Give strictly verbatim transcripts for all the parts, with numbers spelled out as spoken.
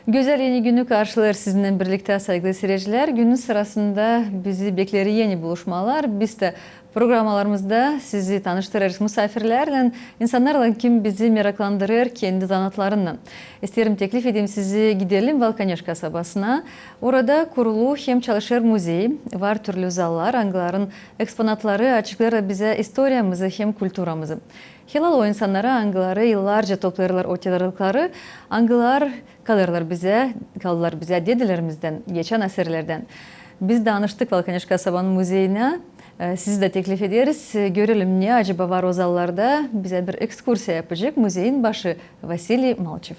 Gözäl Eni günü karşılêêr sizinnän birliktä, saygılı siiredicilär. Günün sırasında bizi bekleer eni buluşmalar. Biz dä programmalarımızda sizi tanıştırêrız musaafirlärlän, insannarlan, kim bizi meraklandırêr kendi zanaatlarınnan. İsteerim teklif edeyim sizi, gidelim Valkaneş kasabasına. Orada kurulu hem çalışêr muzey, var türlü zallar, angıların eksponatları açıklêêr bizä istoriyamızı hem kulturamızı. Helal o insannara, angıları yıllarca toplêêrlar o tedarlıkları, angılar kalêrlar bizä, kaldılar bizä dedelerimizden, geçän asirlerdän. Biz danıştık Valkaneş kasabanın muzeyinä, e, sizi dä teklif ederiz. E, görelim, ne acaba var o zallarda. Bizä bir ekskursiya yapacek muzeyin başı Vasiliy Malçev.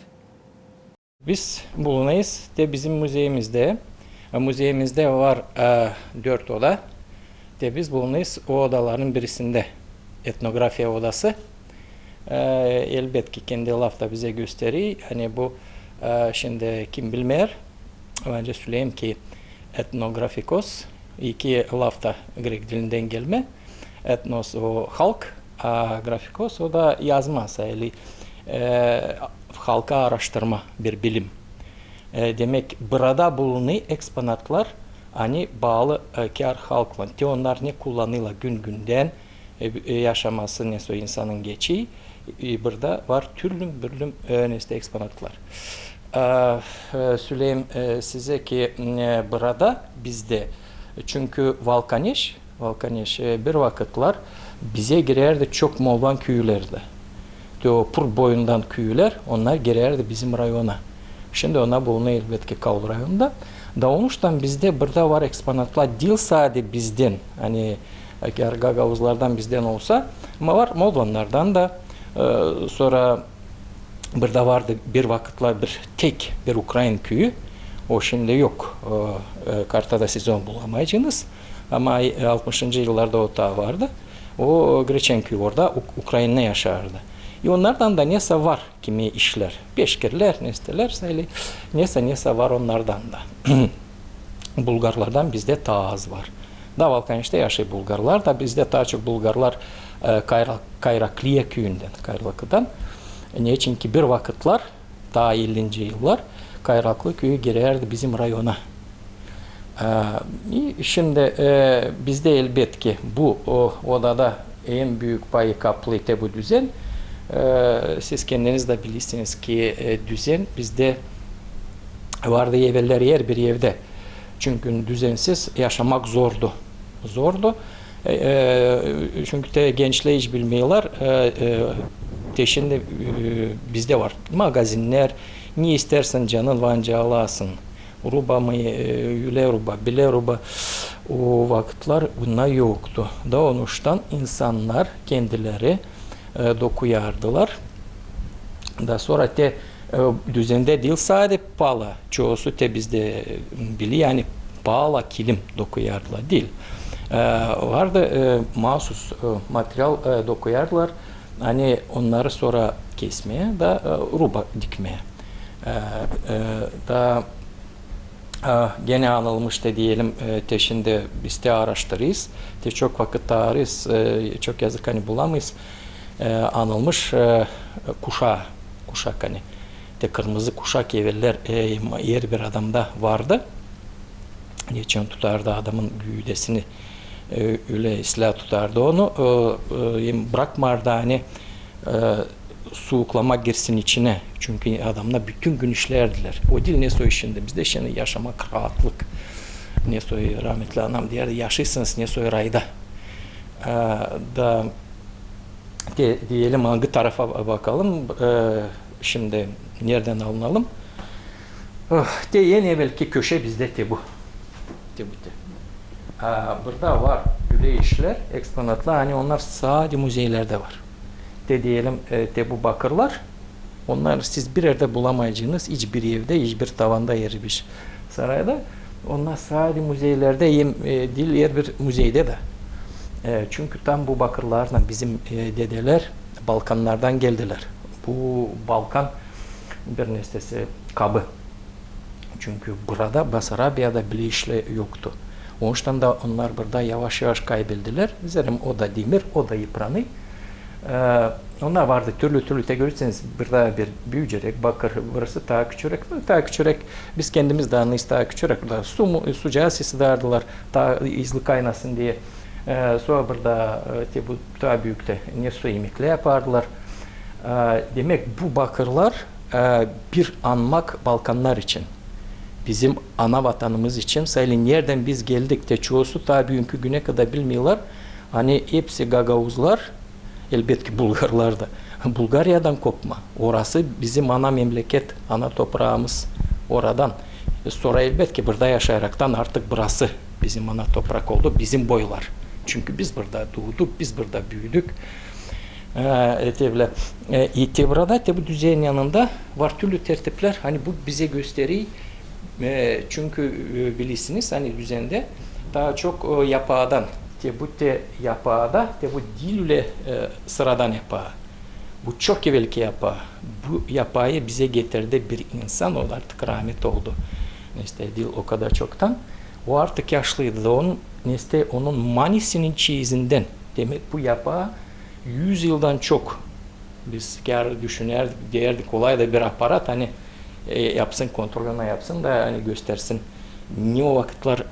Biz bulunêrız te bizim muzeyimizdä. E, muzeyimizdä var, e, dört oda. Te biz bulunêrız o odaların birisindä. Etnografiya odası. E, elbetki, kendi lafta bizä gösterer. Ani bu, e, şindi kim bilmeer, bän söleyim ki etnografikos, iki lafta grek dilindän gelmä. Etnos o halk, a grafikos o da yazma, eli, e, halkı aaraştırma, bir bilim. E, demäk, burada bulunêr eksponatlar, ani baalı, e, kär halklan. Te onnar ne kullanêrlar gün-gündän, e, e, yaşaması, nesoy insanın geçer. E, burada var türlü-bürlü, e, nesä eksponatlar. E, e, söleyim, e, sizä ki, e, burada bizdä, çünkü Valkaneş, Valkaneş, e, bir vakıtlar bizä girärdi çok moldan küüyü dä. Te o Purt boyundan küüyülär, onnar girärdi bizim rayona. Şindi onnar bulunêr, elbetki, Kaul rayonunda. Da onuştan bizdä burada var eksponatlar diil sade bizdän, ani, e, kär gagauzlardan, bizdän olsa, ama var moldannardan da, e, sora burada vardı bir vakıtlar bir tek bir ukrain küüyü, o şindi yok. E, e, kartada siz onu bulamayacenız. Ama, e, altmışıncı yıllarda o taa vardı. O Greçen küüyü, orada Uk-, Ukraina yaşardı. E, onnardan da nesä var kimi işlär. Peşkirlär, nesä, nesä, nesä var onnardan da. Bulgarlardan bizdä taa az var. Da Valkaneştä yaşêêr bulgarlar, da bizdä taa çok bulgarlar, e, Kayra-, Kayrakliya küüyündän, Kayraklıdan. Neçin ki bir vakıtlar, taa ellinci yıllar, Kayraklı küüyü girärdi bizim rayona. E, i şindi, e, bizdä elbetki bu, o, odada en büük payı kaplêêr te bu düzen. E, siz kendiniz dä bilersiniz ki, e, düzen bizdä vardı eveller herbir evdä. Çünkü düzensiz yaşamak zordu. Zordu. E, e, çünkü te gençlär hiç bilmeerlär, e, e, te şindi, e, bizdä var magazinnär, ne istärsän canın var nicä alasın. Ruba mı, e, ölä ruba, bilä ruba. O vakıtlar bunnar yoktu. Da onuştan insannar kendileri, e, dokuyardılar. Da sora te, e, düzendä diil sade pala, çoosu te bizdä, e, biler, ani pala kilim dokuyardılar, diil. E, vardı, e, maasuz, e, material, e, dokuyardılar, ani onnarı sora kesmää da, e, ruba dikmää. E, e, da, e, genä anılmış te deyelim, e, te şindi biz te aaraştırêrız, te çok vakıt aarêêrız, e, çok yazık, ani bulamêêrız. E, anılmış, e, kuşaa, kuşak, ani te kırmızı kuşak eveller, e, herbir adamda vardı. Neçin tutardı adamın güüdesini, e, ölä islää tutardı onu, e, e, hem brakmardı, ani, e, suuklama girsin içinä. Çünkü adamnar bütün gün işlärdilär. O diil nesoy şindi. Bizdä şindi yaşamak raatlık. Nesoy rahmetli anam deyärdi, yaşêêrsınız nesoy rayda. E, da de-, deyelim, angı tarafa ba-, bakalım. E, şindi neredän alınalım? Oh, te en evelki köşä bizdä te bu. Te bu te. A, burada var ölä işlär, eksponatlar, ani onnar sade muzeylerdä var. Te deyelim, e, te bu bakırlar, onnar siz bir erdä bulamayacenız, hiçbir evdä, hiçbir tavanda, herbir sarayda. Onnar sade muzeylerdä hem, e, diil herbir muzeydä dä. E, çünkü tam bu bakırlarlan bizim, e, dedelär Balkannardan geldilär. Bu Balkan bir nesä kabı. Çünkü burada, Basarabiyada bilä işlär yoktu. Onuştan da onnar burada yavaş-yavaş kaybeldilär. Zerä o da demir, o da yıpranêr. E, onnar vardı türlü-türlü, te görersiniz, burada bir büücürek, bakır, burası taa küçürek, taa küçürek. Biz kendimiz dä annêêrız taa küçürek. Burada su mu, sucaa sıdardılar, taa hızlı kaynasın diye. E, sora burada, e, te bu taa büük tä, ne su imeklär yapardılar. E, demek, bu bakırlar, e, bir anmak Balkannar için. Bizim ana vatanımız için. Sayılı neredän biz geldik, te çoosu taa büünkü günä kadar bilmeerlär. Ani hepsi gagauzlar, elbetki, bulgarlar da. Bulgariyadan kopma. Orası bizim ana memleket, ana topraamız oradan. E, sora, elbetki, burada yaşayaraktan artık burası bizim ana toprak oldu, bizim boylar. Çünkü biz burada duuduk, biz burada büüdük. E, e, te bölä, e, i te burada, te bu düzenin yanında var türlü tertiplär, ani bu bizä gösterer, e, çünkü, e, bilersiniz, ani düzendä taa çok, e, yapaadan, te bu te yapaada, te bu diil ölä, e, sıradan yapaa. Bu çok evelki yapaa. Bu yapaayı bizä getirdi bir insan, o artık raamet oldu. İştä diil o kadar çoktan. O artık yaşlıydı da onun, neştä onun manisinin çeyizindän. Demek, bu yapaa üz yıldan çok. Biz kär düşünärdik, deerdik, kolay da bir aparat, ani, e, yapsın, kontrolunu yapsın da, ani göstersin, ne o vakıtlar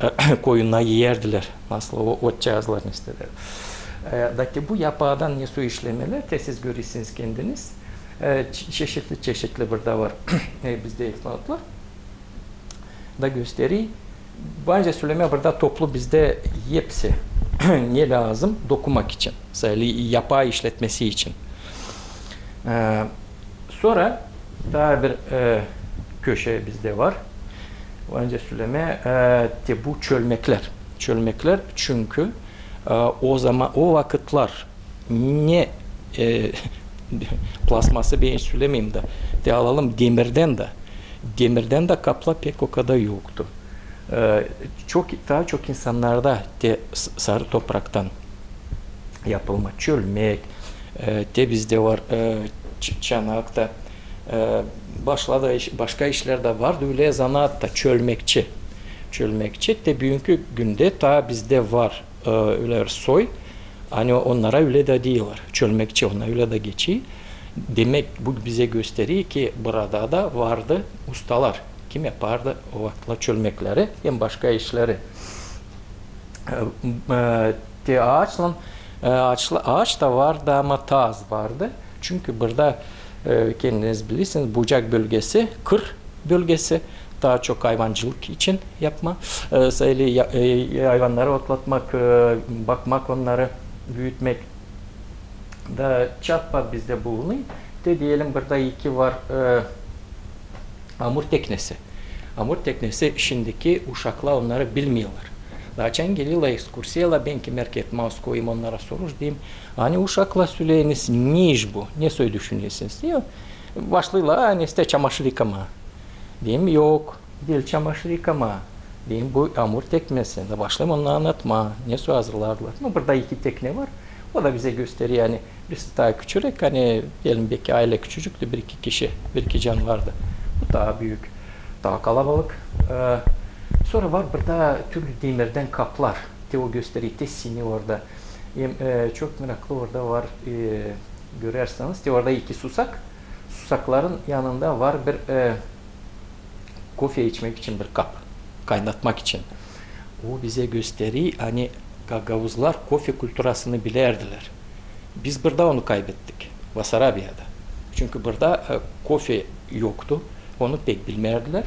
koyunnar iyärdilär, nasıl o otçaazlar, neştä. E, da te bu yapaadan ne su işlemeler, te siz görersiniz kendiniz. E, ç-, çeşitli-çeşitli burada var, e, bizdä eksponatlar da gösterer. Bence sölemää, burada toplu bizdä hepsi ne lääzım dokumak için, sayılı yapaa işletmesi için. E, sora taa bir, e, köşä bizdä var. Bence sölemää, e, te bu çölmeklär. Çölmeklär, çünkü, e, o zaman, o vakıtlar ne, e, plastması bän sölemeyim da, te alalım demirdän dä. Demirdän dä kaplar pek o kadar yoktu. E, çok, taa çok insannarda te s-, sarı topraktan yapılma çölmek, e, te bizdä var, e, ç-, çanak ta, e, başka da iş-, başka işlär dä vardı, ölä zanaat ta, çölmekçi. Çölmekçi, te büünkü gündä taa bizdä var, e, ölä bir soy, ani onnara ölä dä deerlär. Çölmekçi, onnar ölä dä geçer. Demek, bu bizä gösterer, ki burada da vardı ustalar, kim yapardı o vakıtlar çölmekleri hem başka işleri. E, e, te aaçlan, e, aaçla-, aaç ta vardı, ama taa az vardı. Çünkü burada, e, kendiniz bilersiniz, Bucak bölgesi, kır bölgesi, taa çok ayvancılık için yapma, e, sayılı ya-, e, ayvannarı otlatmak, e, bakmak onnarı, büütmäk. Da çat-pat bizdä bulunêr. Te deyelim, burada iki var, e, amur teknesi. Amur teknesi, şindiki uşaklar onnarı bilmeerlär. Da açan gelerlär ekskursiyalara, bän kimär etmää, koyum onnara soruş, deerim, ani uşaklar, söleyiniz, ne iş bu, ne soy düşünersiniz, deer. Başlêêrlar, ani neştä çamaşır yıkamaa. Deerim, yok, diil çamaşır yıkamaa. Deerim, bu amur teknesi. Da başlêêrım onnara annatmaa, ne soy hazırlardılar. Nu, burada iki tekne var. O da bizä gösterer, ani birisi taa küçürek, ani deyelim, beki aylä küçücüktü, bir-iki kişi, bir-iki can vardı. Bu taa büük, taa kalabalık. E, sora var burada türlü demirdän kaplar. Te o gösterer, te sini orada. Hem, e, çok meraklı orada var, e, görersiniz. Te orada iki susak. Susakların yanında var bir, e, kofe içmäk için bir kap, kaynatmak için. O bizä gösterer, ani gagauzlar kofe kulturasını bilärdilär. Biz burada onu kaybettik, Basarabiyada. Çünkü burada, e, kofe yoktu, onu pek bilmärdilär.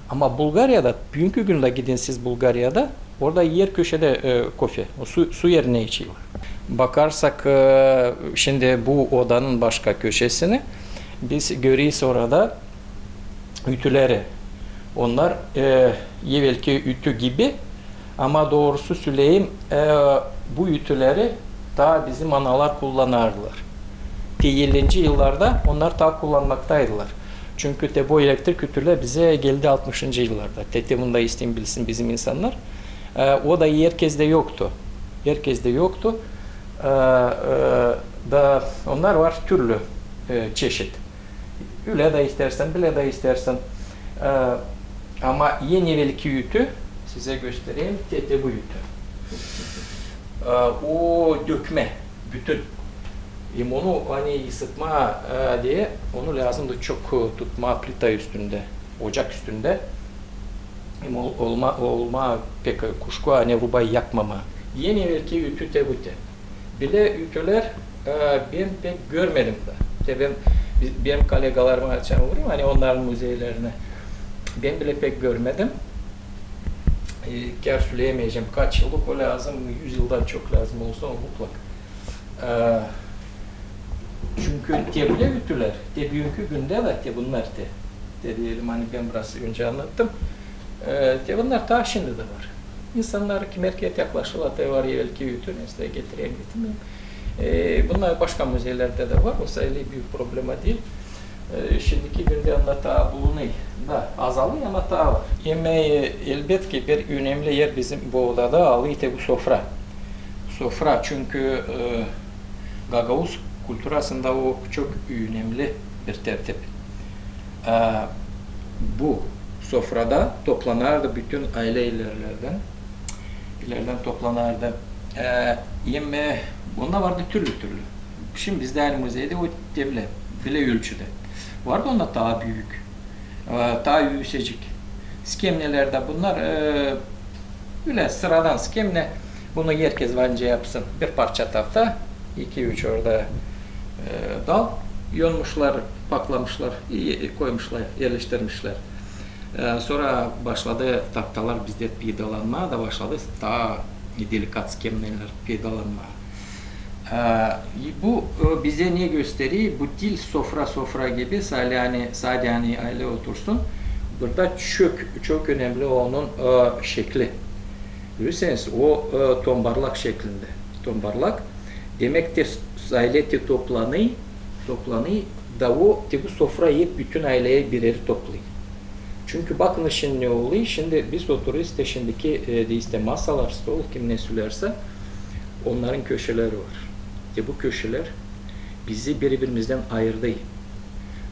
Ama Bulgariyada, büünkü gündä gidin siz Bulgariyada, orada her köşedä, e, kofe, o su, su erinä içerlär. Bakarsak, e, şindi bu odanın başka köşesini, biz göreriz orada ütüleri. Onnar, e, evelki ütü gibi, ama doorusu söleyim, e, bu ütüleri taa bizim analar kullanardılar. Te ellinci yıllarda onnar taa kullanmaktaydılar. Çünkü te bu elektrik ütülär bizä geldi altmışıncı yıllarda. Te, te bunu da isteerim bilsin bizim insannar. E, o da herkesdä yoktu. Herkesdä yoktu. E, e, da onnar var türlü, e, çeşit. Ölä dä istärsän, bölä dä istärsän. E, ama en evelki ütü, sizä göstereyim, te, te bu ütü. E, o dökmä, bütün. Hem onu, ani ısıtmaa, e, diye, onu lääzımdı çok, e, tutmaa plita üstündä, ocak üstündä. Hem ol-, olma-, olmaa pek, e, kuşku, ani rubayı yakmamaa. En evelki ütü te bu te. Bilä ütülär, e, bän pek görmedim dä. Te bän, bi-, benim kollegalarıma açan uurêêrım, ani onnarın muzeylerinä. Bän bilä pek görmedim. E, kär söleyämeyecäm, kaç yıllık o lääzım, üz yıldan çok lääzım olsun, o mutlak. E, çünkü te bilä ütülär, te büünkü gündä dä, te bunnar te, te deyelim, ani bän biraz öncä annattım. E, te bunnar taa şindi dä var. İnsannar kim erkek yaklaşêrlar, te var evelki ütü, neysä getireyim, getirmeyim. E, bunnar başka muzeylerdä dä var, o sayılı büük problema diil. E, şindiki gündä onda taa bulunêr. Da, azalêr, ama taa var. Hem, e, elbetki, bir önemli er bizim bu odada alêr te bu sofra. Sofra, çünkü, e, gagauz kulturasında o çok önemli bir tertip. E, bu sofrada toplanardı bütün aylä ilerlerdän. İlerdän toplanardı. E, hem, e, onda vardı türlü-türlü. Şindi bizdä ani muzeyda o te bilä, bilä ölçüdä. Vardı onda taa büük, e, taa üüsecik. Skemnelär dä bunnar, e, ölä sıradan skemne. Bunu herkez var nicä yapsın. Bir parça tahta, iki-üç orada, e, dal yonmuşlar, paklamışlar, e, koymuşlar, erleştirmişlär. E, sora başladı tahtalar bizdä peydalanmaa da başladı taa delikat skemnelär peydalanmaa. E, bu, e, bizä ne gösterer? Bu diil sofra, sofra gibi, sade ani, sade ani aylä otursun. Burada çok, çok önemli onun, e, şekli. Görersiniz, o, e, tombarlak şeklindä. Tombarlak, demäk te, aylä te toplanêr, toplanêr, da o te bu sofra hep bütün ayleyä bir erä toplêêr. Çünkü bakın şindi ne olêr, şindi biz oturêrız te şindiki, e, deyiz te masalar, stol, kim ne söleersä, onnarın köşeleri var. Te bu köşelär bizi biri-birimizdän ayırêr.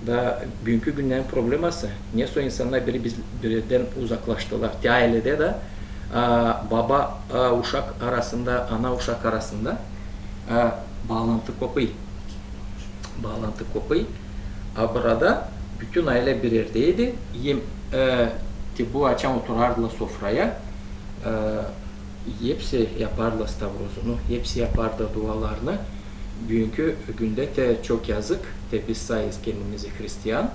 Da büünkü günnän probleması, nesoy insannar biri biz-, birinden uzaklaştılar. Te ayledä dä, a, baba, a, uşak arasında, ana uşak arasında, a, baalantı kopêr. Baalantı kopêr. A burada bütün aylä bir erdeydi. Hem, e, te bu açan oturardılar sofraya, e, hepsi yapardılar stavrozunu, hepsi yapardı dualarını. Büünkü gündä te çok yazık, te biz sayêrız kendimizi hristian.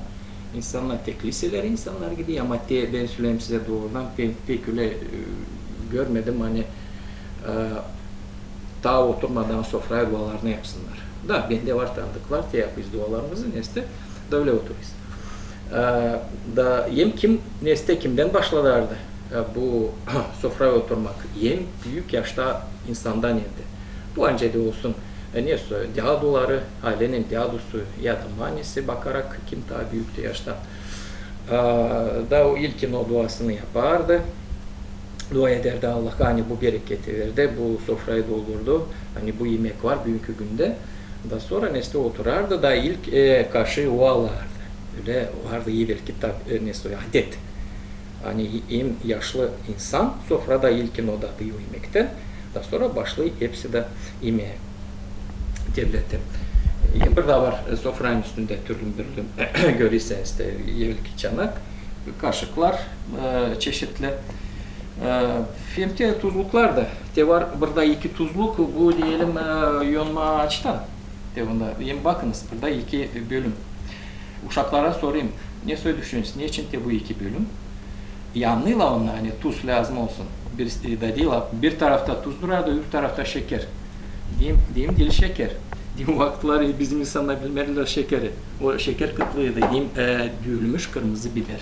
İnsannar te kiliselere insannar gider, ama te, bän söleyim sizä doorudan, pek, pek ölä, e, görmedim, ani, e, taa oturmadan sofraya dualarını yapsınnar. Da, bendä var tanıdıklar, te yapêrız dualarımızı, neysä, da ölä oturêrız. E, da hem kim, neysä, kimdän başlardı, e, bu sofraya oturmak? En büük yaşta insandan evdä. Bu ancak da olsun, e, nesoy, däduları, aylenin dädusu ya da manisi, bakarak kim taa büük te yaştan. E, da o ilkin o duasını yapardı. Dua edärdi Allaha, ani bu bereketi verdi, bu sofrayı doldurdu, ani bu imek var büünkü gündä. Da sora neysä oturardı, da ilk, e, kaşıı o alardı. Ölä vardı evelki tab-, e, nesoy, adet. Ani en yaşlı insan sofrada ilkin o dadêr o imektän, da sora başlêêr hepsi dä imää. Devleti. E, burada var, e, sofranın üstündä türlü-bürlü, görersiniz te, evelki çanak, kaşıklar, e, çeşitli. E, hem te tuzluklar da, te var burada iki tuzluk, bu, deyelim, e, yonma aaçtan. Te bunda, hem bakınız, burada iki bölüm. Uşaklara sorêrım, nesoy düşünürsün, neçin te bu iki bölüm? Annêêrlar onnar, ani tuz lääzım olsun. Bir, e, dadêrlar, bir tarafta tuz durardı, öbür tarafta şeker. Deerim, deerim, diil şeker. Deerim, o vakıtlar, e, bizim insannar bilmärdilär şekeri. O şeker kıtlıydı, deerim, e, düüülmüş kırmızı biber.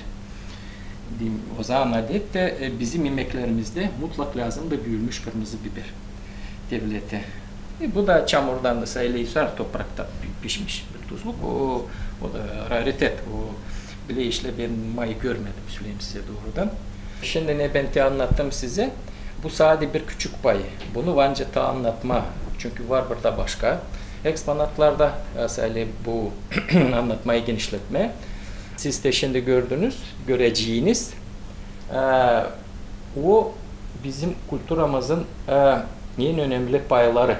Deerim, o zaman adettä, e, bizim imeklerimizdä mutlak lääzımdı düüülmüş kırmızı biber. Devleti. E, bu da çamurdan da sayılêr, sar toprakta pi-, pişmiş bir tuzluk. O, o da raritet. O bilä işlä bän mayı görmedim, söleyim sizä doorudan. Şindi ne bän te annattım sizä, bu sade bir küçük payı. Bunu var nicä taa annatmaa. Çünkü var burada başka eksponatlar da, e, sayılêr bu annatmayı genişletmää. Siz te şindi gördünüz, göreceniz. E, o bizim kulturamızın, e, en önemli payları.